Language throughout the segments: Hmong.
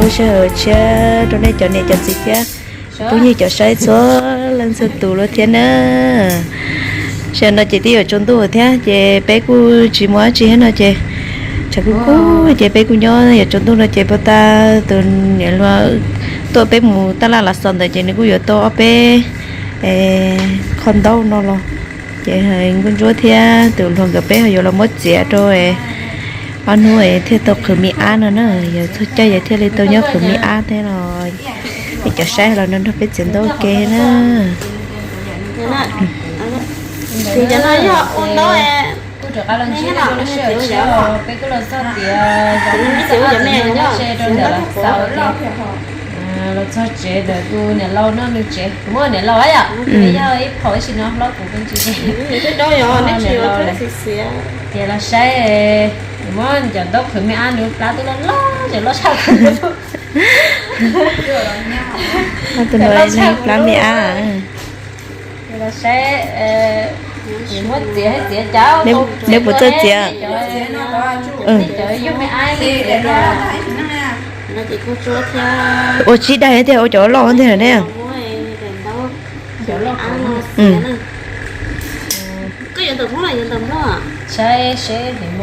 Sij hawm tshiab rau nej cov niam cov txiv thiab phooj ywg cov saib txhua leej txhua tus lawm thiab na. Sij hawm no ces twb yuav tsaus ntuj thiab ces peb kuj tsis muaj dab tsi thiab no ces tshav kuj kub ces peb kuj nyob yuav tsaus ntuj no ces puag ta tus niam hluas tuaj peb mus taj laj lav xos ntawd ces nws kuj yuav tau ob peb qho ntaub no los ces nkauj ntsuab thiab tus hluas nkawd peb ho yuav los muab txiav rau ob hnub thiaj tau qhwv me ab no na. Yog txog caij yog thiaj li tau nyob qhwv me ab thiab los nej cov saib los nrog peb txiav ntaub ua ke na. Kuv rov qab los ntsib nej lub sij hawm, peb kuj los txog tias nyob ze rau ntawm Lav Xaus ces los txog tsev ntawm tus niam laus no nws tsev, kuv muab niam laus yom, yog ib phaum ib sim no hlob kuv peb tsis ces niam laus ces los saib, muab cov ntaub qhwv me ab nws plab twb loj loj ces loj tshaj kuv. Tus no plab me ab. Los saib, muab txiav txiav cas, neb puas txawj txiav? Cov yug me ab li ua tsib daim thiab ua cov loj thiab ne.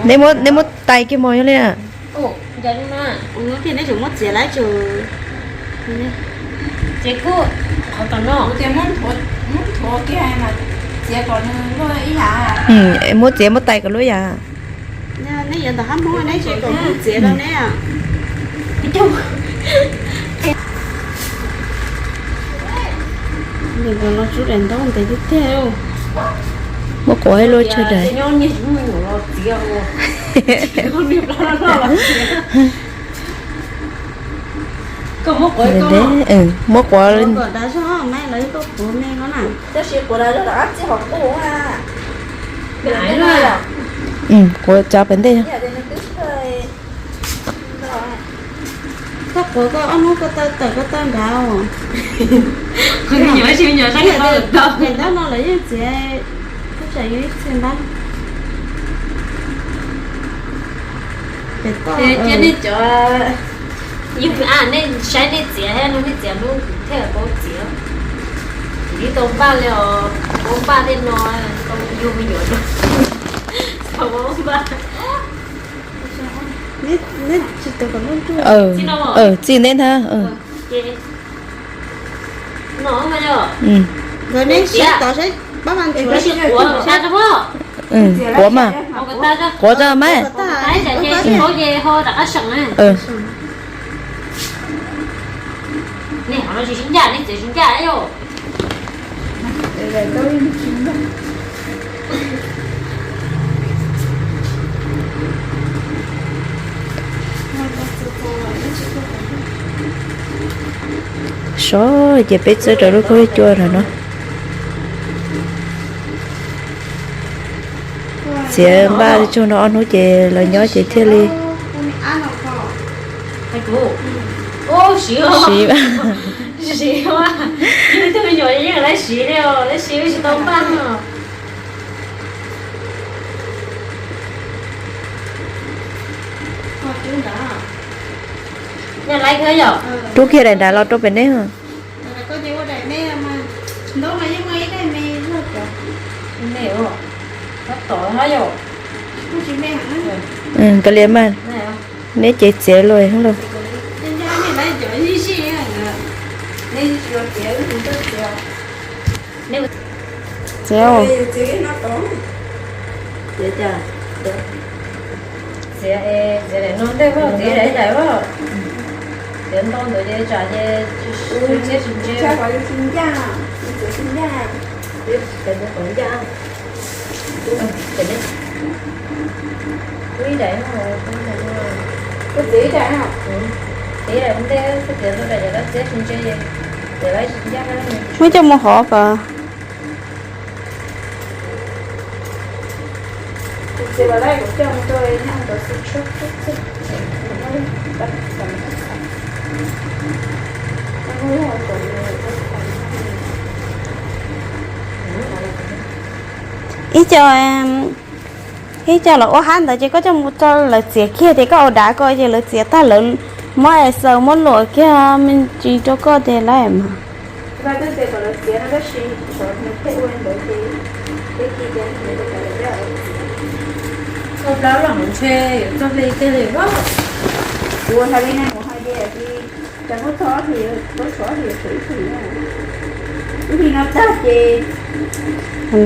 Neb muab tais kiag mos yog li. Muab txiav muab tais kom luaj yam. Muab quav luaj tsawg daim. Muab quav, quav tsav pem ntej. Koj quav koj ob hnub koj tawm koj tawm nrad. Pem ntaub no lawv yeej txiav, kuj tsam yog ib txhia ntaub. Cia nej cov yug a nej saib nej txiav thiab no nej txiav hnub kuv thiaj paub txiav. Kuv tsis tau npaj li os, paub npaj tej no, tau yug me nyuam no, tau paub npaj. Txij ntawd ntag. Nkawd neb saib tod saib pab mas. Quav mas, quav tag mas. Sov ces peb txawb rau lub khaub lig cua no no. Txiav npaj tsaug no ob hnub ces los nyob ces thiaj li. Siv. Rub kiag daim nrad los rau pem neb. Kav liam mas, neb ces txiav los lauj. Txiav. Txiav, txiav daim no ntej, txiav daim ntawd, txiav ntau ntawd ces tsam ces tsis ntse. Muab coj mus hov kom. Ib co, ib co lawv ua hab ntawd ces koj coj mus rau lawv txiav kiag ces koj ua dav ko ces lawv txiav tag lawv Muab es xaws muab luam kiag me ntsis rau koj tias lawm mas.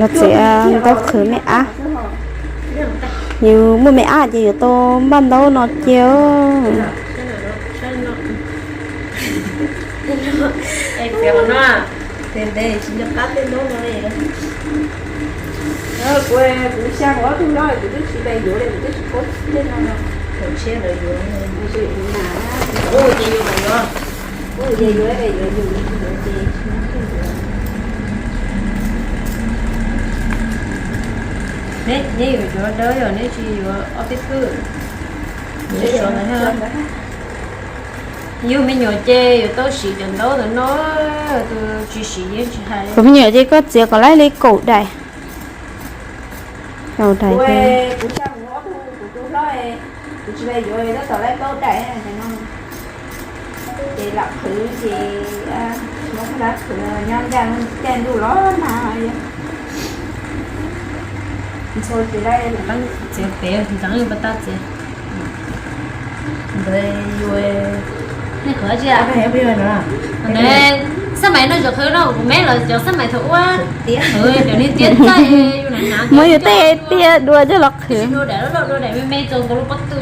Los txiav ntaub qhwv me ab. Yus muaj me ab ces yuav tau npaj ntaub no cia. Neb yuav yuav dawb yog neb tsis yuav ob peb phwj. Yuav sov ntawd. Yug me nyuam ces yuav tau siv cov ntaub ntawd no, tus tsis siv yeej tsis hais. Kuv me nyuam ces koj txiav kom laib li kaum daim. Kaum daim. Ces lam qhwv ces muab lab qhwv nyob ncaj, caij ntuj los nag. Txiav pem ntxeev pas tas txiav. Ntawd yus, nej qhwv dab tsi a? Ntawd xab mais no cov qhwv no kuv meb los cov xab mais thaum ua, cov niag tiab txaij. Muab yus tej tiab dua coj los qhwv. Dua daim loj loj, dua daim me me txaus nkaus lub pob tw,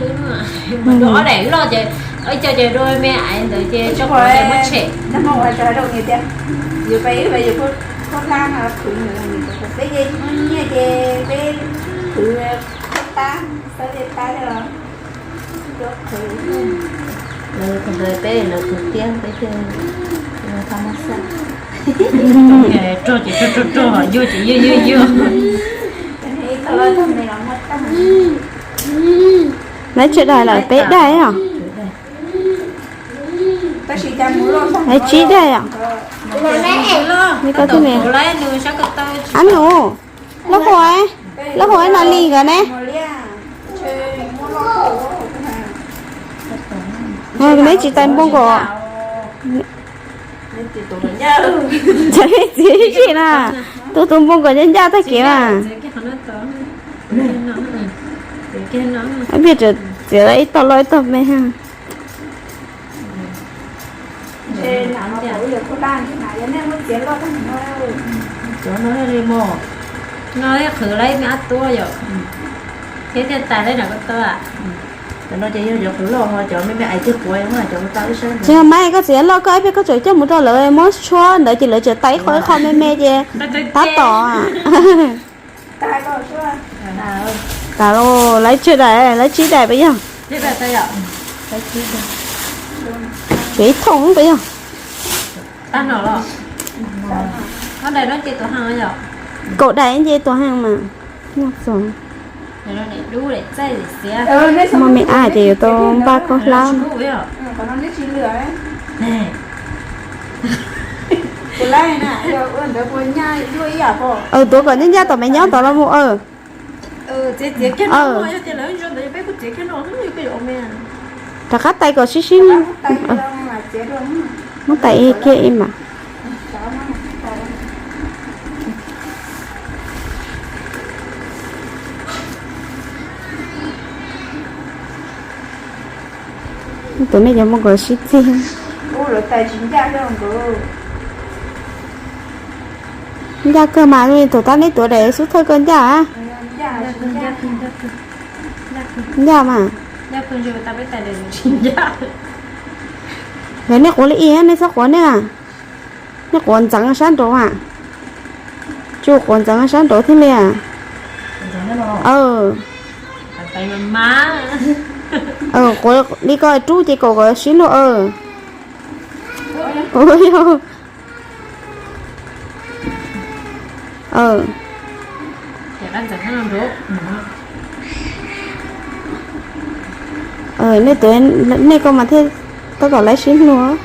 dua ob daim loj ces, ib co ces dua me me ntawd ces tso qhov muab tshem. Peb ces peb qhwv nyiaj ces peb qhwv tab, xab tej tab thiab los. Lawv tus ntawd peb lawv tus tiab peb thiaj tau muab xaj. Rog ces rog rog rog, yuag ces yuag yuag yuag. Lawv tsawg daim lawm? Peb daim os. Tsib daim os. Ab nus, lub hua, lub hua no li nkawd ne. Neb tsis tais npoo nkaus. Txiv ib si na, tus tus npoo nkaus ncaj ncaj tag kev mas. Peb tseem txiav ib tog loj ib tog me. No qhwv lawm me ab tuab yom, thiab thiaj tais lawm nram ko taw. Cov no ces yog cov qhwv loj, cov me me ais tiag quav, cov ko taw ib sab. Tsis yog mas koj txiav loj koj ib pliag koj tseem coj mus rau lawv muab tshuab ntawd ces lawv tseem tais ib qho ib qho me me ces tab tom. Tas los lawv tsawg daim, lawv tsib daim puas yog? Tseem ib thooj puas yog? Kaum daim nce tuam heev mas. Muaj me ab ces yuav tau npaj koj hlab. Tuav kom ncaj ncaj tom me nyob tod los mus. Rov qab tais kom sib sib. Muab tais kiag ib mas. Tus nej cov npoo nkaus sib txig. Ncaj kawg mas, thaum tab neb tuav daim xub thawj kawg ncaj. Ncaj mas. Lawv nej quav li ib, nej txhob quav nej. Nej quav ntxeev sab nraud mas. Tsuas quav ntxeev sab nraud thiaj li. Quav li ko rub ces kom kom sib luag. Nej tuav, nej ko mas thiaj tab tom laib sib luag.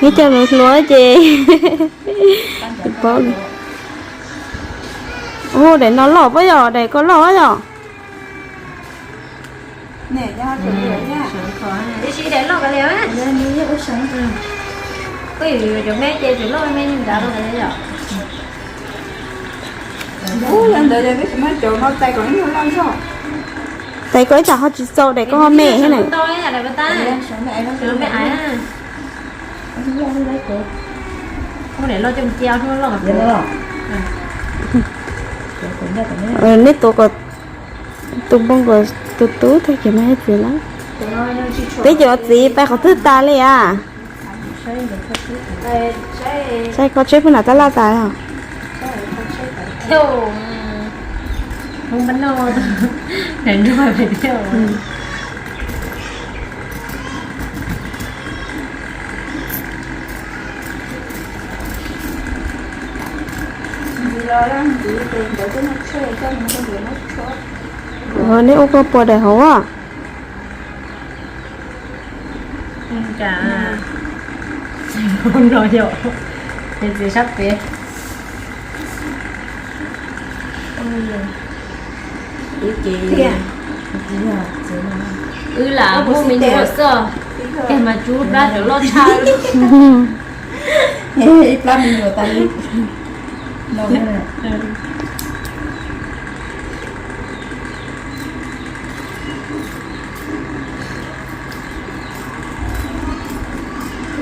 Neb coj mus hluav ces paub li. Ua daim no loj puas yog, daim ko loj yom? Ib sij daim loj kav liam. Kuj yuav cov me ces tsis loj me nrad rau yom. Ub, yog ntawd ces peb tsis muab cov no tais kom ib nyuag loj zog. Tais koj ib tsam ho tsis txaus daim koj ho me thiab na. Neb tuav kom tus npoo kom tus tub tag kis mas yog txiv na. Peb cov txiv pais qhov twg tas li as? Saib kho tsheb puag nram tab laj tas os. Neb ua koj puas daim hauv as? Wb lam muaj me nyuam xwb, ces mas tsub plab cov loj tshaj. Ib plab me nyuam tas li.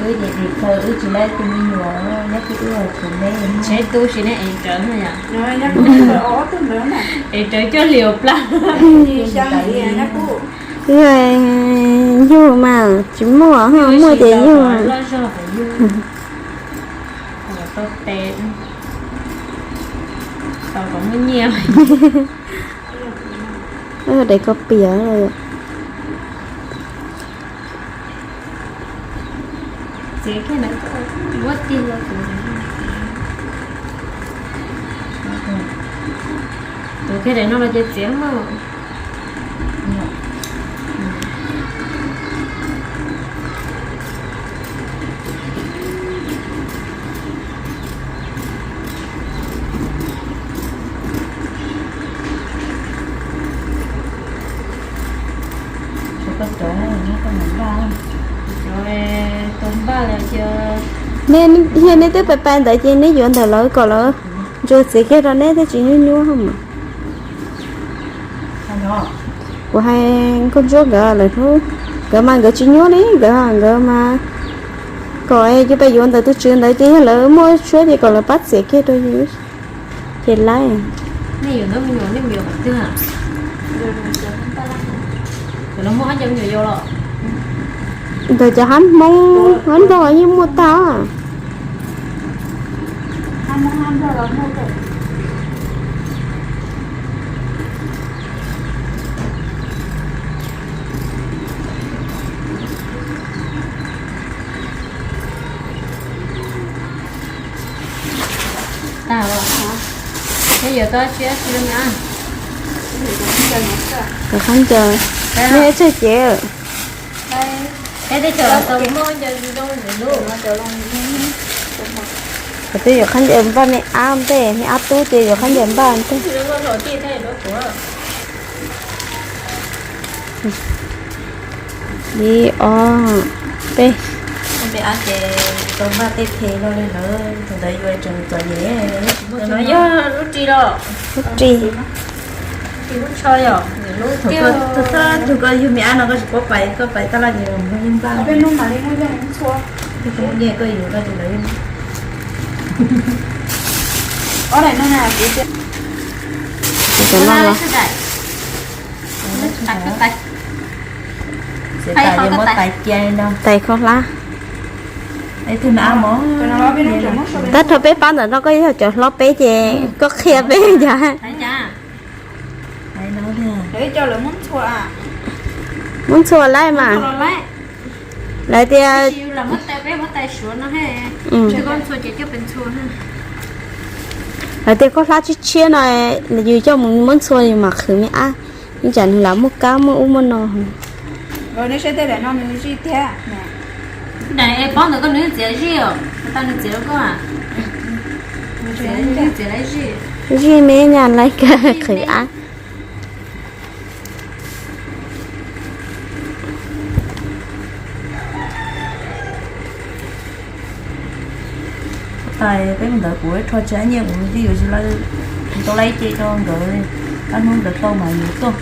Wb ces dim khaws wb tsis laib tus me nyuam, nyob twb wb tus me. Tsheb tub sis nej ev rawv yom. Ev rawv coj liam plab. Yug mas tsis muaj, muaj ces yug. Daim koj piam. Tus kiag daim no los ces txiav mas. Nej, yog nej twb pais pais ntawd ces neb yuav ntawm lawv kom lawv ntsuas txiav kiag rau neb thiaj tsis nyuaj nyuaj mas. Kuv hais nkauj ntsuab nkawd lawm hnub, nkawd mas nkawd tsis nyuaj li, nkawd nkawd mas kom yus pais yuav ntawm tus tswv ntawd ces yog lawv muaj tshuab ces kom lawv pab txiav kiag rau yus ces laib. Ntawm cov hab Hmoob hab Nplog yeej muaj tag. Tag los, neb yuav tau tsi tsi me a? Cov khaub ncaws, nej tsawg cev? Peb twb yuav khaub ncaws npaj me ab ntej, me ab tub ces yuav khaub ncaws npaj ntej. Li ob peb. Ab ces tau npaj tej phe no li ntawd, thaum ntawd yuav tseem txom nyem. No yog lub ris los? Lub ris. Lub tsho yog? Lub thawj tug koj yug me ab no koj tsis paub pais, koj pais taj laj ces los mus npaj. Koj yuav koj ris lawv. Tais khaub hlab. Tab rho peb pab ntawm no koj yog cov hlob peb ces koj qhia peb cas. Muab ntxhua laij mas. Lawv tias, lawv tias khaub hlab tshiab tshiab no, yus coj mus muab ntxhua yus mam qhwv me ab, ib tsam nws lam muaj kab muaj ub muaj no. Daim paub ntawd koj nws txiav zij os, tau nws txiav rau koj. Zij me nyuam laij kawg qhwv ab. Tais peb mus ntawd kuv rho tsis nyiaj kuv twb yuav tsis tau laib ce rau nkawd, ob hnub ntawd tau mas yuav tuaj.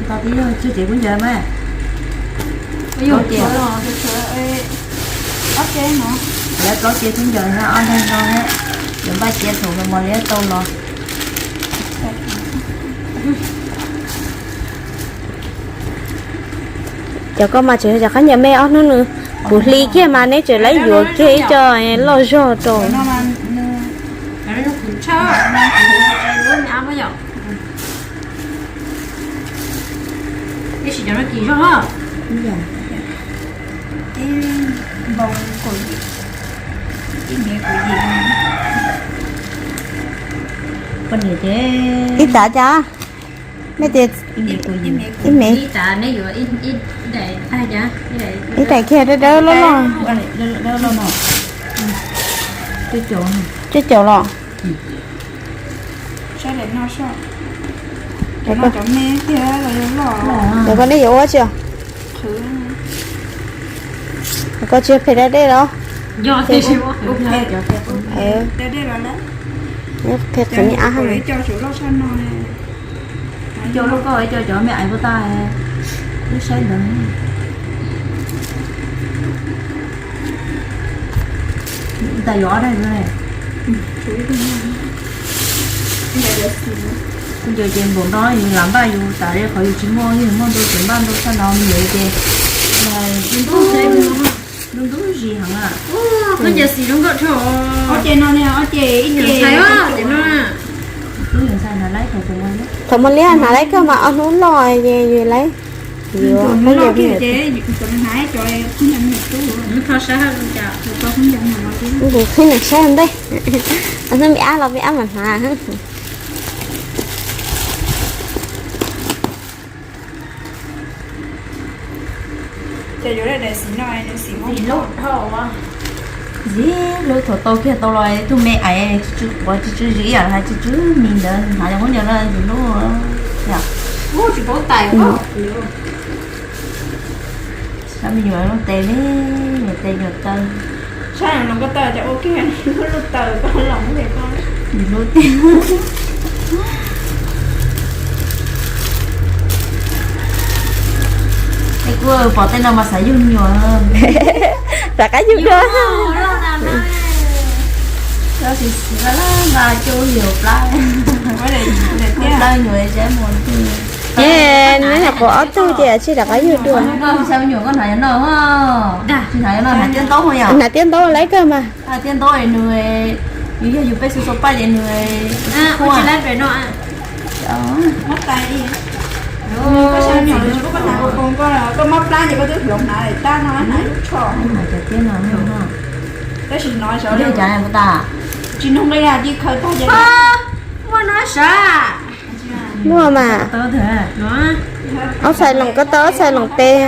Tau tib yog tsawg cev kub ncaws mas. Lawv plaub cev kub ncaws thiab ob leeg no thiab, yuav npaj cia thaum mos liab tau los. Cov koj mas tseem yog cov qab ncaws me ob hnub nws puv hli kiag mas neb tseem laib yuav kiag ib co loj zog rau. Ib tav cas? Mej tias ib me, ib tais kiag dawb dawb loj loj. Cuaj caum los? Cov koj neb yuav ua tsi? Koj tsis phem da dej los? Phem qhwv me ab. Coj lub koj coj cov me aiv puas tag, wb saib ntawd. Tais yuav ob daig no. Kuv ncaws ces npaum no yus lam npaj yus tas li qhov yus tsis muaj, yus muaj ntau ces npaj ntau tshaj no me nyuam ces ntub ntub zis heev. Ob ces no, ob ces ib ces no. Thaum mos liab hnav laib kawg mas ob hnub loj ces yus laib. Yuav kuv qhib neeg saib ntej. Ob hnub me ab los me ab mam hnav. Zis lub thaum tau kiag tau los tug me aiv tsw tsw quav tsw tsw zis ib yam hais tsw tsw mis ntawd hnav cov kub ncaws no zis lub. Sab me nyuam lub tes li, nyuam tes nyuam taw. Sab no koj taw cov ua kiag lub lub taw koj los tes koj. Es kuv pom tej no mas xav yug me nyuam. Rov qab yug dua. Tab sis xav nqa cuaj yus plab, plab me nyuam sab mus. Ces neb nyuam qhuav ob tug ces tsis rov qab yug dua. Xav me nyuam koj hnav yov no, tsis hnav yov no, hnav tiab ntaub yom. Hnav tiab ntaub laib kawg mas. Tiab ntaub nws, yus yog yus pej xu xau paj ces nws tsis laib pem no. Koj mob plab ces koj twb hloov hnav tab no hnav lub tsho. Tab sis no tsis nug nqi, ci khaws tag ces muaj no sav. Muaj mas. Ob txhais loos ko taw, ob txhais loos tes.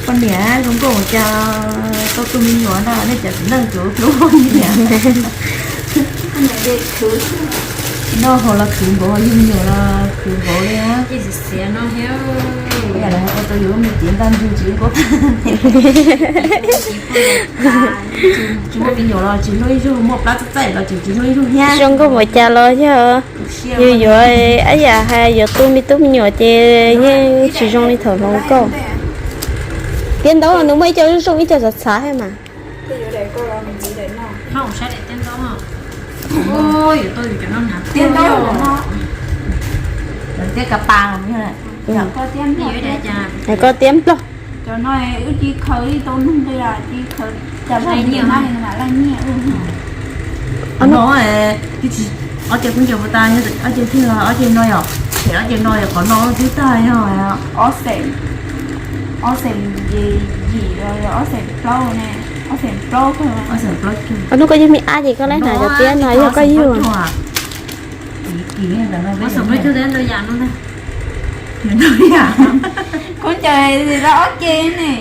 Poj niam zoo nkauj cas tau tus me nyuam no, nej cov txiv neej tsuas hlub poj niam. Noj haus los khwv npaum, yug me nyuam los khwv npaum li. Ua tau yus lub me cev ntaj ntsug tsis ua, tsis muaj me nyuam los tsis hlub ib zaug, muaj plab txaij txaij los tseem tsis hlub ib zaug thiab. Zoo nkauj npaum cas los yog yus yuav, ab yam hais yuav tu me tub me nyuam ces yeej tsis zoo li thaum hluas nkauj. Tiab ntaub nws muaj ib co zoo zoo ib co txhav txhav thiab mas. Tiab ntaub, tiab ka pa, koj tiab nplog. Cov no wb ci khaws ib tau nug nqi los ci khaws cas laij nyiaj, laij nyiaj. Ob no, ob ce kub ncaws puas tas, ob ce twg, ob ce no yom, ces ob ce no yog qhov no twb tag yog ob xeem, ob xeem yim, ob xeem plaub ne, ob xeem plaub. Ob hnub koj yug me ab ces koj laib hnav cov tiab no yog koj yug. Kub ncaws ob ce ne.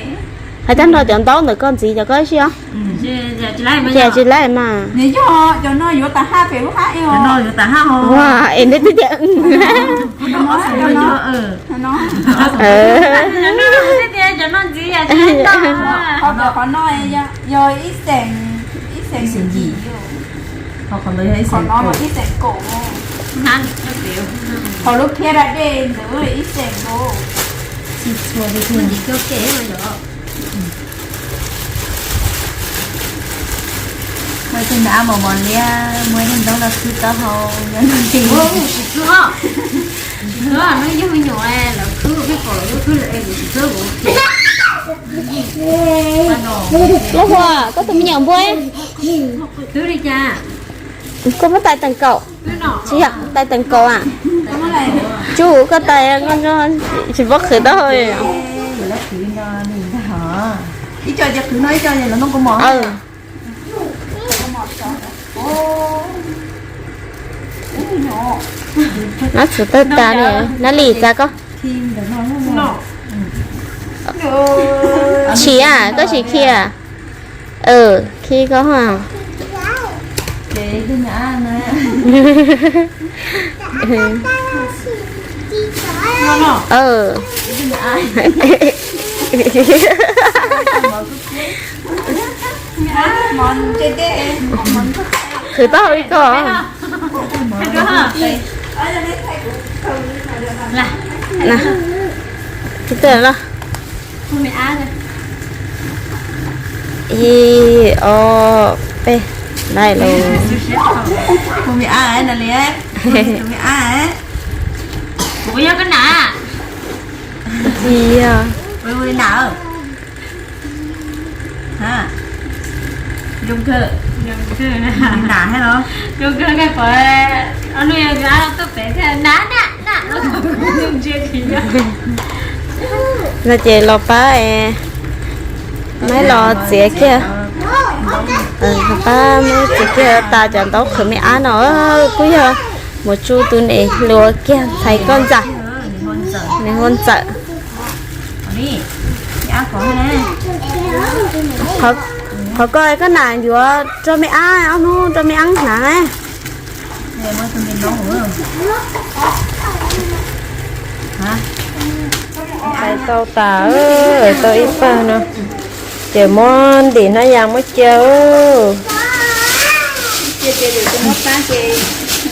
Hais tag nrho cov ntaub ntawm koj ntxiv cov koj ib si os. Ces tsis laib mas. Ua es neb twb tias Qhov lub phiab da dej ntawd ib xees nkaus. Muaj tej nab mos mos liab, muaj tej ntaub los khwb taub hau nyob nrog nti. Lub hua, koj tus me nyuam npua. Koj muab tais tees kaum. Tsis yog tais tees kaum a. Tsuj koj tais, tsis paub qhwv tau. Nab txuv tawg tas li, nab lis txav koj. Tsis a, koj tsis khi a. Khi koj. Qhwv taub hau ib ko. Ib, ob, peb, lais lus. No ces los pab, maib los txiav kiag, pab maib txiav kiag tas cov ntaub qhwv me ab no. Kuj yog mus tsuj tus niam hluas kiag ntxhais koj ntxawm, niam hluas ntxawm. Qhov ko koj nam yuav rau me ab, ob hnub rau me ab hnav. Tais tau tas, tau ib pawg no, ces muab ntim hnab yas muab cia.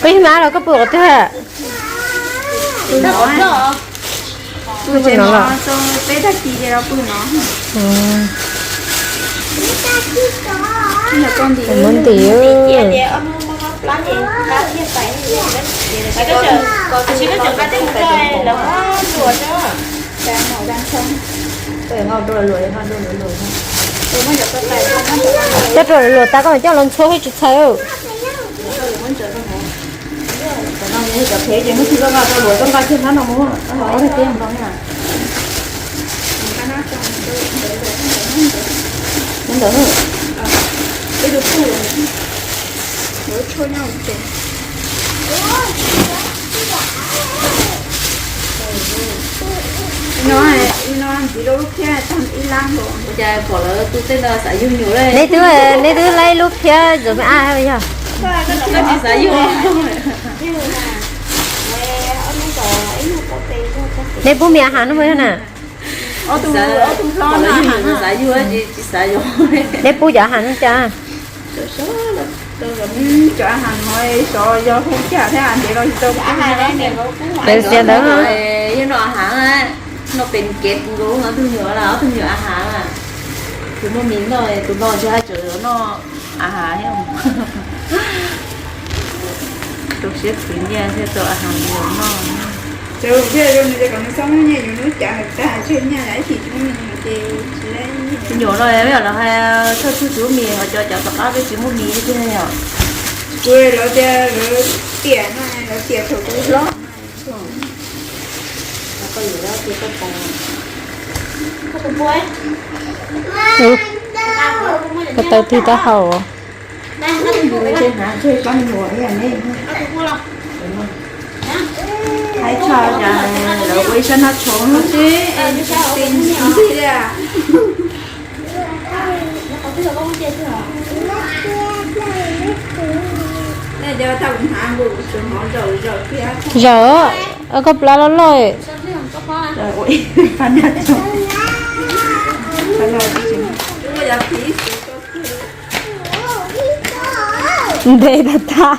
Peb hmab los koj pw qhov twg? Muab ntim. Coj rau luam tas koj coj los ntxhua thiab tsis txhais. Neb twb, neb twb laib lub phiab zuj me ab yog? Neb pub me ab has no yog na? Neb pub cov has no cas? Cov has no xyov yog hu cas thiab, ntev los tsis tau. Xiav ntawd no, no pem kev nkaus, ob tug nyuam, ob tug nyuam a has. Tus muaj mis noj, tus no tsis hais, tseem noj a has thiab. Rau siab khwv nyiaj thiaj tau a has nkaus noj. Ces thiaj zoo nws ces kom nws txhob muaj nyiaj, yus hnub cav lawm tag tseg nyiaj ib chim tsis muaj me nyuam ces tsis laib nyiaj. Nyuam no los hais thawj tug tsis muaj mis, ho cov cov tom qab peb tsis muaj mis tiag yom. Kuv lawv tias lawv tiam no, lawv tiam thaum kuv hlob. Ko taw twg taub hau? Haib tshaj cas lawv ua ib sab nab tshov no tsis ntxim li. Zaum, koj plab loj loj. Ntev tag tag.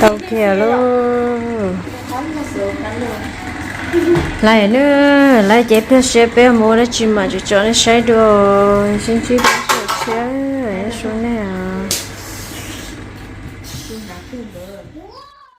Tau kiag lauj. Lawm na, lawm ces pliag seb peb mus ua dab tsi mas tso nej saib dua. Sib ntsib dua tshiab, nyob zoo nej.